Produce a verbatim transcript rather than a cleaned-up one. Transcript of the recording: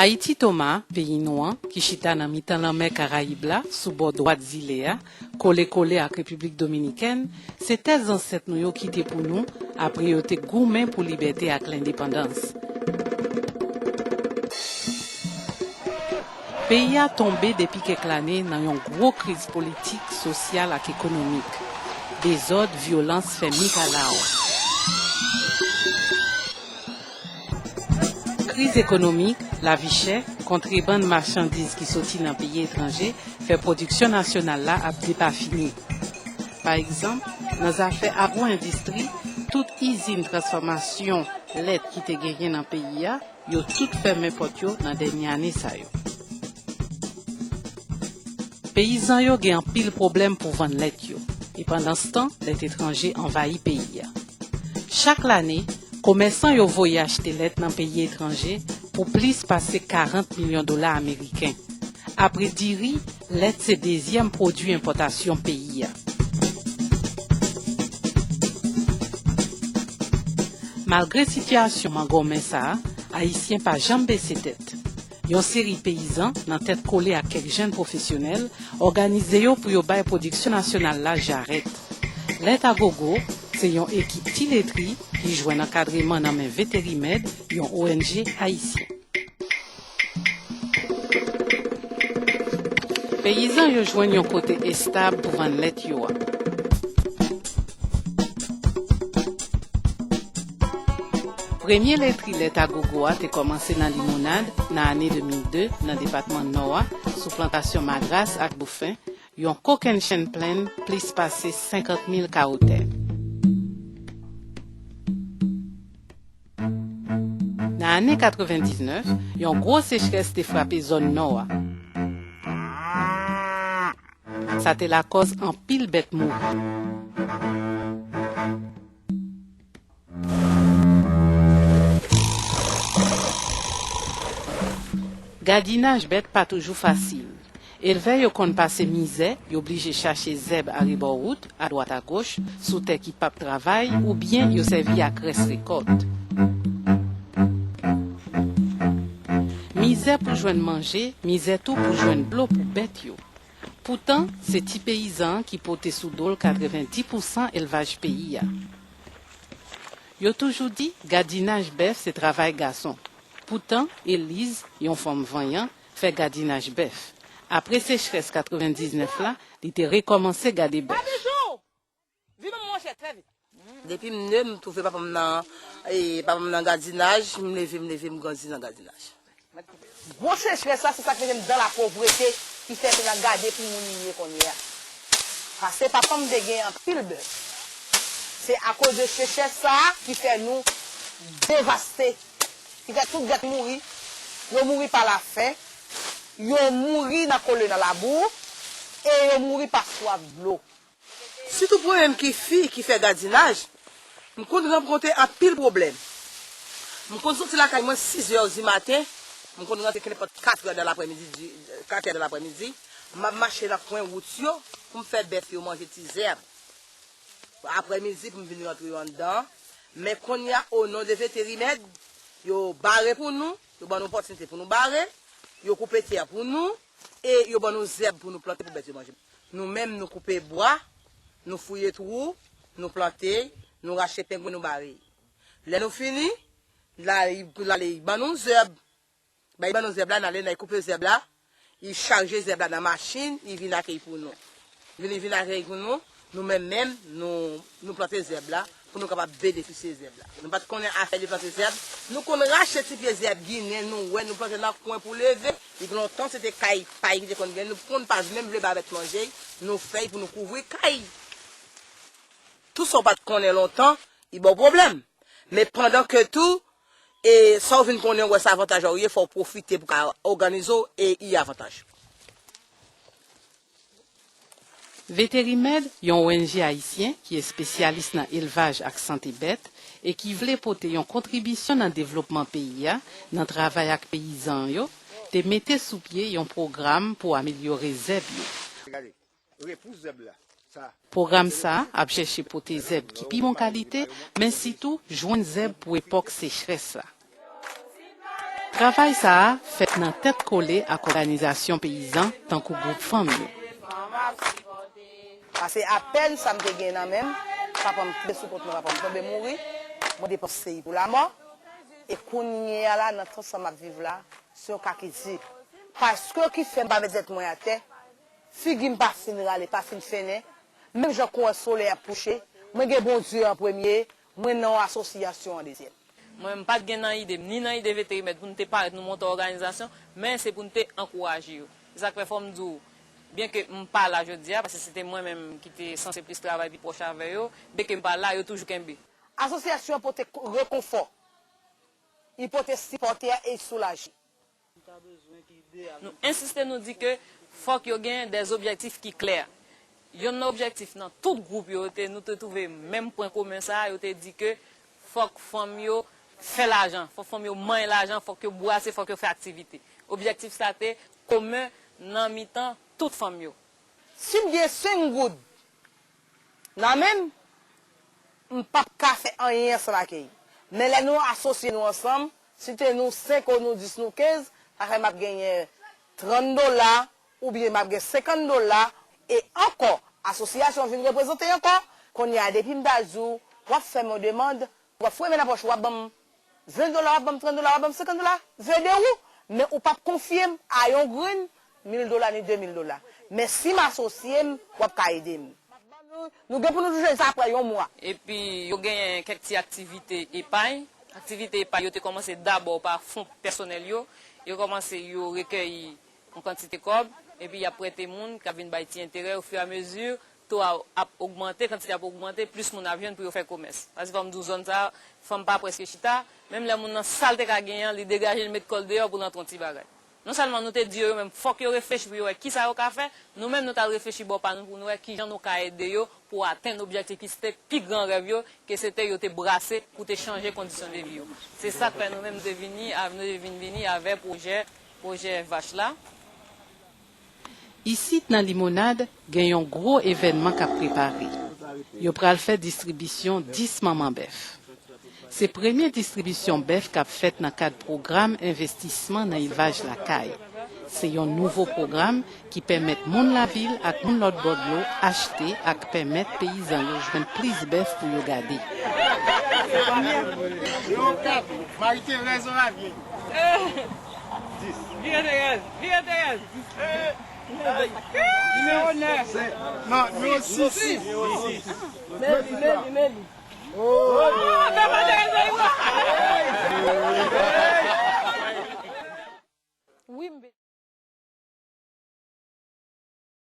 Ayiti Toma, peyi nou an, ki chita nan mitan lanmè Karayib la, sou bò dwat zile a, kole kole ak Repiblik Dominikèn, se tè zansèt nou yo kite pou nou apre yo te goumen pou libète ak lendepandans. Peyi a tonbe depi kèk lane nan yon gwo kriz politik, sosyal ak ekonomik. Dezòd, vyolans fè mikalaw. Kriz ekonomik, lavi chè, kontrebann machandiz ki soti nan peyi etranje fè pwodiksyon nasyonal la ap depafini. Pa egzanp, nan zafè agwo-endistri, tout izin transfòmasyon lèt ki te genyen nan peyi a, yo tout fèmen pòt yo nan dènye ane sa yo. Peyizan yo gen anpil pwoblèm pou vann lèt yo, e pandanstan, lèt etranje anvayi peyi a. Chak lane, komèsan yo voye achte lèt nan peyi etranje pou plis pase karant milyon dola ameriken. Apre diri, lèt se dezyèm pwodui enpòtasyon peyi a. Malgre sitiyasyon mangonmen sa a, Ayisyen pa janm bese tèt. Yon seri peyizan, nan tèt kole ak kèk jèn pwofesyonèl, òganize yo pou yo bay pwodiksyon nasyonal la jarèt. Lèt Agogo se yon ekip ti letri ki jwenn ankadreman nan men Veterimed, yon O N G ayisyen. Peyizan yo jwenn yon kote estab pou vann lèt yo a. Premye letri Lèt Agogo a te kòmanse nan Limonad nan ane de mil de nan depatman Nò a, sou plantasyon Madras ak Boufen, yon kokennchenn plenn plis pase senkant mil kawotè. Nan ane katrevendiznèf, yon gwo sechrès te frape zòn Nò a. Sa te lakòz anpil bèt mouri. Gadinaj bèt pa toujou fasil. Elvè yo konn pase mizè, yo blije chache zèb arebò wout, adwat agoch, sou tè ki p ap travay, oubyen yo sèvi ak rès rekòt. Mizè pou jwenn manje, mizè tou pou jwenn dlo pou bèt yo. Poutan, se ti peyizan an ki pote sou do l katrevendi pousan elvaj peyi a. Yo toujou di, gadinaj bèf se travay gason. Poutan, Eliz, yon fanm vanyan, fè gadinaj bèf. Apre sechrès katrevendiznèf la, li te rekòmanse gade bèf. Vin non, monchè, trè vit. Depi m ne, m twouve papa m nan, e, papa m nan gadinaj, m leve, m leve, m grandi nan gadinaj. Gwo sechrès la, se sa k mete m dan lapovrete, ki fè se nan gade pou moun m ye kounye a. Paske papa m te gen anpil bèf. Se akoz de sechrès sa a ki fè nou devaste, ki fè tout bèt mouri. Yo mouri pa lafen, yo mouri nan kole nan labou, e yo mouri pa swaf dlo. Sitou pou mwen menm ki fi ki fè gadinaj, m konn rankontre anpil pwoblèm. M konn soti lakay mwen sizè di maten, m konn rantre kenenpòt katrè de laprèmidi, di, katrè de laprèmidi, m ap mache nan kwen wout yo pou m fè bèf yo manje ti zèb. Aprèmidi pou m vin rantre yo anndan. Men kounye a, o non de Veterimed, yo bare pou nou, yo ban nou opòtinite pou nou bare, yo koupe tè pou nou, e yo ban nou zèb pou nou plante pou bèt yo manje. Nou menm, nou koupe bwa, nou fouye twou, nou plante, nou rache pengwen, nou bare. Lè nou fini, l ale, l ale, li ban nou zèb. Bay ban nou zèb la, n ale, n al koupe zèb la, li chaje zèb la nan machin, li vin ak li pou nou. Vin, li vin ak li pou nou, nou menm menm, nou, nou plante zèb la, pou nou kapab benefisye zèb la. Nou pa t konnen afè de plante zèb, nou konn rache ti pye zèb ginen, nou wè, nou plante nan kwen pou leve, li gen lontan se te kay pay ki te konn gen, nou konn pa menm vle ba bèt manje, nou fè l pou nou kouvri kay. Tout sa w pa t konnen lontan, li ba w pwoblèm. Men pandan ke tou, e sa w vin konnen, w wè se avantaj ou ye, fò w pwofite pou ka òganize w e li avantaj. Veterimed, yon O N G ayisyen ki espesyalis nan elvaj ak sante bèt e ki vle pote yon kontribisyon nan devlopman peyi a, nan travay ak peyizan yo, te mete sou pye yon pwogram pou amelyore zèb yo. Pwogram sa a ap chèche pote zèb ki pi bon kalite, men sitou jwenn zèb pou epòk sechrès la. Travay sa a fèt nan tèt kole ak òganizasyon peyizan tankou gwoup fanm yo. Pase apèn sa m te gen nan men m, papa m tonbe sou kont mwen, papa m tonbe mouri, mwen depanse pou lamò. E kounye a la, nan tan sa m ap viv la, se yon ka ki di. Paske ki fè m pa met tèt mwen atè, figi m pa fin rale, pa fin fennen, menm jan kou an solèy ap kouche, mwen gen Bondye an premye, mwen nan yon asosyasyon an dezyèm. Mwen, m pa t gen nan ide m, ni nan ide Veterimèt, pou n te parèt nou monte òganizasyon, men se pou n te ankouraje yo. Se sa k fè fò m di w, byenke m pa la jodi a, paske se te mwen menm ki te sanse plis travay pi pwòch avè yo, byenke m pa la, yo toujou kenbe. Asosyasyon an pote rekonfò, li pote sipòtè e soulaje. Nou ensiste, nou di ke fòk yo gen dèzobjèktif ki klè. Yonn nan objèktif nan tout gwoup yo, yo te, nou te twouve menm pwen komen sa a, yo te di ke fòk fanm yo fè lajan, fòk fanm yo manyen lajan, fòk yo bwase, fòk yo fè aktivite. Objèktif sa te komen nan mitan tout fanm yo. Si m gen senk goud nan men m, m p ap ka fè anyen ansanm ak li. Men lè nou asosye nou ansanm, si te nou senk ou nou dis nou kenz, sa fè m ap genyen trant dola, oubyen m ap gen senkant dola, e ankò, asosyasyon vin reprezante ankò. Kounye a, depi m ta di w, w ap fè m yon demann, w ap fouye men nan pòch ou, w ap ban m ven dola, w ap ban m trant dola, w ap ban m senkant dola, vede ou, men ou p ap konfye m a yon grenn mil dola ni de mil dola. Men si m asosye m, w ap ka ede m. Nou gen pou nou jwenn sa apre yon mwa. Epi, yo genyen kèk ti aktivite epay. Aktivite epay yo te kòmanse dabò pa fon pèsonèl yo. Yo kòmanse, yo rekèyi yon kantite kòb, epi y ap prete moun k ap vin bay ti enterè ofiramezi to a ap ogmante, kantite ap ogmante, plis moun ap jwenn pou yo fè komès. Paske fò m di w, zòn sa a, fanm pa prèske chita. Menm lè moun nan sa l te ka genyen an, li degaje l met kò l deyò pou l antre yon ti bagay. Non sèlman nou te di yo, yo menm, fòk yo reflechi pou yo wè kisa yo ka fè, nou menm nou t al reflechi bò pa nou pou nou wè kijan nou ka ede yo pou atenn objèktif ki se te pi gran rèv yo, ke se te yo te brase pou te chanje kondisyon de vi yo. Se sa k fè nou menm nou te vini, nou te vin vini avè pwojè, pwojè vach la. Isit nan Limonad, gen yon gwo evènman k ap prepare. Yo pral fè distribisyon dis manman bèf. Se premye distribisyon bèf k ap fèt nan kad pwogram envestisman nan elvaj lakay. Se yon nouvo pwogram ki pèmèt moun lavil ak moun lòt bò dlo achte ak pèmèt peyizan yo jwenn plis bèf pou yo gade. Marie-Thérèse Oravier. Vire Thérèse, vire Thérèse. Nimewo nèf. Non, nimewo sis. Meli, Meli, Meli.